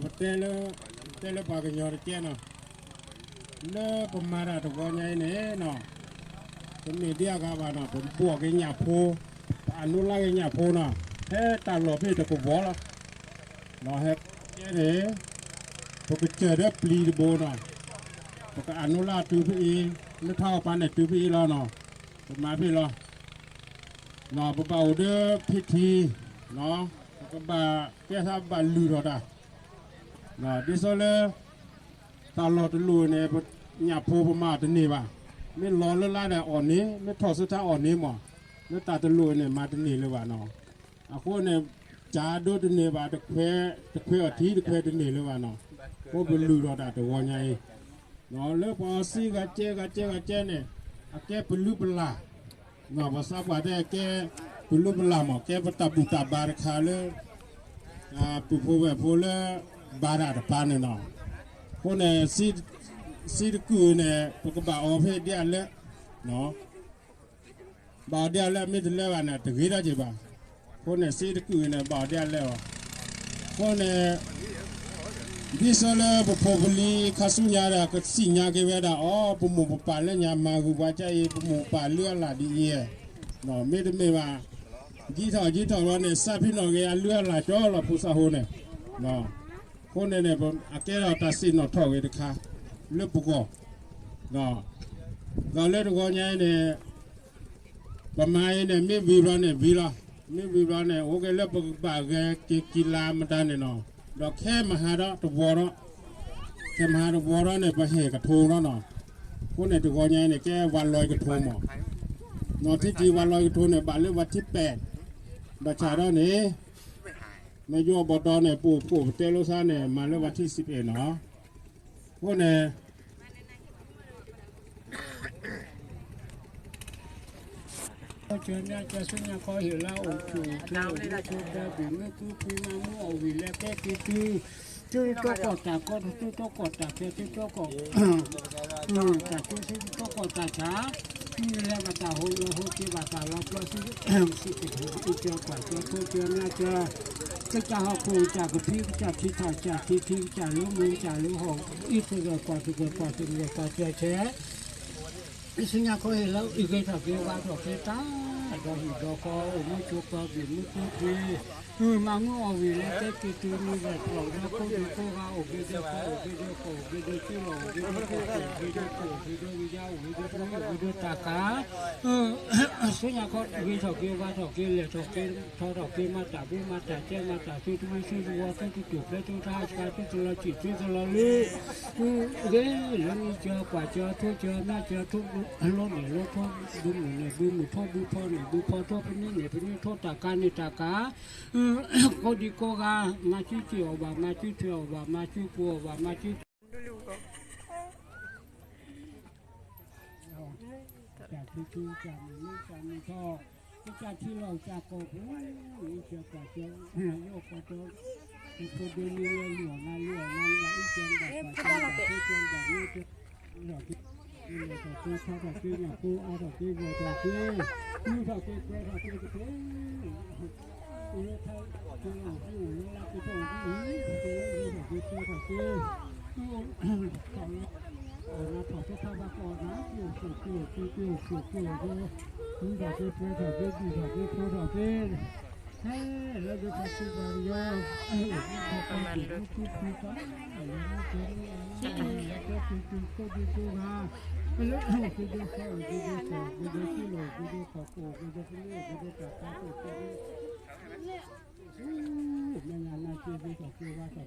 ပတဲလၢ တဲလၢပှၤကညီတကဲနီၤ, လၢပမၤတၢ်တဂီၤညါအံၤန့ၣ်နီၤ, တမ့ၢ်ဒ်အဂၤဘၣ်နီၤ, ပဘှီၣ်က့ၤညၣ်ဖိ, ပအနူလါက့ၤညၣ်ဖိနီၤ, ဟဲတၢ်လီၢ်ဖဲတကဝီၤလီၤ. ဟဲကဲန့ၣ် ပကစၢၢ်ဒီးပျံၤတဘိနီၤ, ပကအနူလါတုၤဖဲအံၤ, လၢထါအီၣ်ပၤန့ၣ်တုၤဖဲအံၤလီၤနီၤ, ပမၤဖဲလီၤ. ပဘၣ်အိၣ်ဒီးဖံထံ, ပကဘၣ်ကဲသးဘၣ်လုၢ်ထီၣ်တၢ်, ဒ်သိးလၢ တၢ်လီၢ်တလိၣ်န့ၣ် ညၣ်ဖိပမၤတန့ၢ်ဘၣ်, မ့ၢ်လီၤလၢလါန့ၣ်အီၣ်န့ၢ်, မ့ၢ်ထီၣ်ဆၢထါအီၣ်န့ၢ်မး, လၢတၢ်တလိၣ်န့ၣ် မၤတန့ၢ်လၢၤဘၣ်နီၤ. အဃိန့ၣ် ကၢ်ဒိတန့ၢ်ဘၣ်, တခွဲးအီၣ်ထံတခွဲးတန့ၢ်လၢၤဘၣ်နီၤ, အဃိပလုၢ်ထီၣ်တၢ်တဂီၤညါအံၤ, လၢပှၤအီစံဂၤကဲဂၤကဲဂၤကဲန့ၣ်, အကဲပလုၢ်ပလၢ် ပှၤသးပှၢ်တဲကဲပလုၢ်ပလၢ်မး, ကဲပတၢ်ဘူၣ်တၢ်ဘါတခါလၢ ပုၢ်ဖိဝဲၢ်ဖိလၢ ဘါတၢ်တဖၣ်န့ၣ်နီၤ. အဃိန့ၣ် စံတကုၢ်န့ၣ် ပကဘၣ်အီၤဖဲဒ်အလဲၣ်, ဘၣ်အီၤဒ်အလဲၣ်, မ့ၢ်တလဲၤဘၣ်န့ၣ် တဂ့ၤတၢ်က့ၤဘၣ်. အဃိန့ၣ် စံတကုၢ်န့ၣ် ဘၣ်အီၤဒ်အလဲၣ်အီၤ. အဃိန့ၣ် ဒ်သိးလၢပဖိပလံၤခါဆူညါဒီး ကသ့ၣ်ညါက့ၤဝဲဒၣ်အီၤ, ပမိၢ်ပပၢ်လၢညါမၤဂုာ်ပှၤကါအံၤ, ပမိၢ်ပပၢ်လုၢ်အလၢ်ဒ်အံၤ, မ့တမ့ၢ်ဘၣ် ဒ်ထီၣ်ဒ်ထီၣ်လီၤန့ၣ် စးဖံနီၣ်ဂ့ၤ အလုၢ်အလၢ်ကၠီလီၤဖိသၣ်ဃိန့ၣ်. အဃိန့ၣ်န့ၣ် အကဲထီၣ်တၢ်စံၣ်နီၣ်ထီၣ်ဂ့ၤတခါ လၢပဂီၢ်, ဒီးလၢတဂီၤညါအံၤန့ၣ် ပမၤအံၤန့ၣ် မ့ၢ်ဝံၤဘျီန့ၣ်ဝံၤလီၤ, မ့ၢ်ဝံၤဘျီန့ၣ် အိၣ်က့ၤလၢပကဘၣ်ဂဲၤက့ၤကံလါမတၤန့ၣ်နီၤ, ဒီးခဲမဟါဒီးတဝီဒီး, ခဲမဟါတဝီဒီးန့ၣ် ပဟဲကထိလီၤနီၤ. အဃိန့ၣ် တဂီၤညါအံၤန့ၣ် ကဲဝၤလီၤကထိမး, နီၢ်ထံကံၤဝၤလီၤကထိန့ၣ် ဘၣ်လၢဝၤထံပာ်, ဘၣ်ဆၣ်ဒီးန့ၣ် မ့ၢ်ယိၤဘီၣ်တီၤန့ၣ် ပအိၣ်ဖှိၣ်ပတဲလိာ်သးန့ၣ် မၤလၢဝၤထံစံးပအဲၣ်နီၤ. အဃိန့ၣ် ကၠီမၠၣ်ကၠီဆူညါခီဟ့ၣ်လၢအိၣ်ဆူၣ်အိၣ်ချ့အိၣ်မူဆိးပၢၤဘုၣ်မုၢ်သူဖှံမၤမူအီၣ်ဝံၤလဲၤကဲက့ၤတုၤ, တုၤတီကီၢ်တၢ်ကီ တုၤတီကီၢ်တၢ်ခဲ တုၤတီကီၢ် တၢ်ကၠိဆူတီကီၢ်တၢ်ဆါ, မ့ၢ်လဲၤဘၣ်တၢ်ဟိးလီၤဟိးက့ၤဘၣ်တၢ်လီၤပျီဆူ စံးက့ၤအံၤကၠီကွၢ်ကၠီထိကၠီမၠၣ်ကၠီ, ကစၢ်ဟီၣ်ခိၣ်ကစၢ်ကဖံး ကစၢ်ထံထီၣ်ကစၢ်ထံထံ ကစၢ်လၢမူကစၢ်လၢဟီၣ် အံၣ်စရ့လးကွၢ်စ့ၢ်ကီးကွၢ်စ့ၢ်ကီးကွၢ်စ့ၢ်ကီး ဆူညါခီဟ့ၣ်လၢအုၣ်ဂ့ၤထီၣ်က့ၤ ဝါထီၣ်က့ၤတၢ် ဒီးဟံၣ်ဒီးဃီ အိၣ်မူဆိးပၢၤဘုၣ်မုၢ်သူဖှံ, မၤမူအီၣ်ဝံၤလဲၤကဲက့ၤတုၤ မ့ၢ်လဲၤထီၣ်လၢခိဒိၣ်ခိဂၤ အိၣ်က့ၤဒီးပှၤ အိၣ်က့ၤဒီးကီၢ် အိၣ်က့ၤဒီးစူလီၢ် အိၣ်က့ၤဒီးကီၢ် အိၣ်က့ၤဒီးကီၢ် အိၣ်က့ၤဒီးဝံၤယါ အိၣ်က့ၤဒီးပှၤ အိၣ်က့ၤဒီးတၢ်ကၤ ဆူညါခီ ဂ့ၤထီၣ်က့ၤ ဝါထီၣ်က့ၤ လဲၤထီၣ်က့ၤ ထီထီၣ်က့ၤ မၤတၢ်ဘျုးမၤတၢ်ကဲ မၤတၢ်သုတဝံၤ သုတဝီၤ သုတတူၢ်ဖျဲး သုတဟးဆှဲး သုတလီၤဆံး သုတလီၤလၢ ဂ့ၤလၢမူကၠီ ကွၢ်ကၠီ ထိကၠီ မၠၣ်ကၠီ ထိ လီန့ၢ်လီထိ ဘုမုၢ်န့ၣ်ဘုမုၢ် ထိဘုဖီန့ၢ်ဘုဖီ ထိဖနံန့ၢ်ဖနံ ထိတၢ်ကၤန့ၢ်တၢ်ကၤ ကိးဒံကိးဂၤ မၤစုစ့ၢ်အီၤဘၣ် မၤစုထွဲအီၤဘၣ် မၤစုပူၤအီၤဘၣ် မၤစု တၢ်ထံထံတၢ်မုၢ်မုၢ်တၢ်မုၢ်ထီၣ် ကစၢ်ထံလီၤကစၢ်ကီၢ်ပူၤ အံၣ်စၢၤကွၢ်စၢၤ ယိၣ်ကီၢ်ကၢၤ ယဖိဒိၣ်မုၣ်လၢလုၢ်အီၣ်နၤလုၢ်အီၣ်နၤ နဘၣ်အံၣ်စၢၤနဘၣ်ကွၢ်စၢၤ နဘၣ်ဆိကမိၣ် နဘၣ်မ့ၢ် လဲၤထီၣ်က့ၤ ထီထီၣ်က့ၤ ညၣ်ကိအါထီၣ်က့ၤ ဂီၤထီၣ်က့ၤ မုၢ်ထီၣ်က့ၤ ပှဲၤထီၣ်က့ၤတက့ၢ် လၢထါက့ၤလီၤ အိၣ်လၢလါက့ၤထီၣ်က့ၤ ထီၣ်က့ၤ ပှဲၤထီၣ်က့ၤ ထီၣ်လၢ အီၣ်နၤထီၣ်က့ၤထါဘၣ်ကီၢ်နၤ က့ၤအိၣ်ဖှိၣ်က့ၤအိၣ်က့ၤက့ၤအိၣ်ဖှိၣ်က့ၤအိၣ်က့ၤ မုၢ်ထီၣ်က့ၤ ပှဲၤထီၣ်က့ၤ ဒူၣ်ထီၣ်က့ၤ ဖိထီၣ်က့ၤ ဟဲ လၢဒိဖးစူပှၤကညီ အိၣ်မူခီဖျိ ဒိၣ်မူထူဖှံသး လၢမူကဲမူအမူအမူ လၢကဲက့ၤက့ၤ ကိးဒံကိးဂၤ လၢအိၣ်က့ၤဒိဖီ အိၣ်က့ၤဒိဖီ အိၣ်က့ၤဒိဖီ အိၣ်က့ၤဒိဖီ အိၣ်က့ၤဒိဖီ အိၣ်က့ၤဒိတၢ်ကါ အိၣ်က့ၤဒိ မ့ၢ်နၤနၤက့ၤဒိထီၣ်က့ၤဝါထီၣ်က့ၤ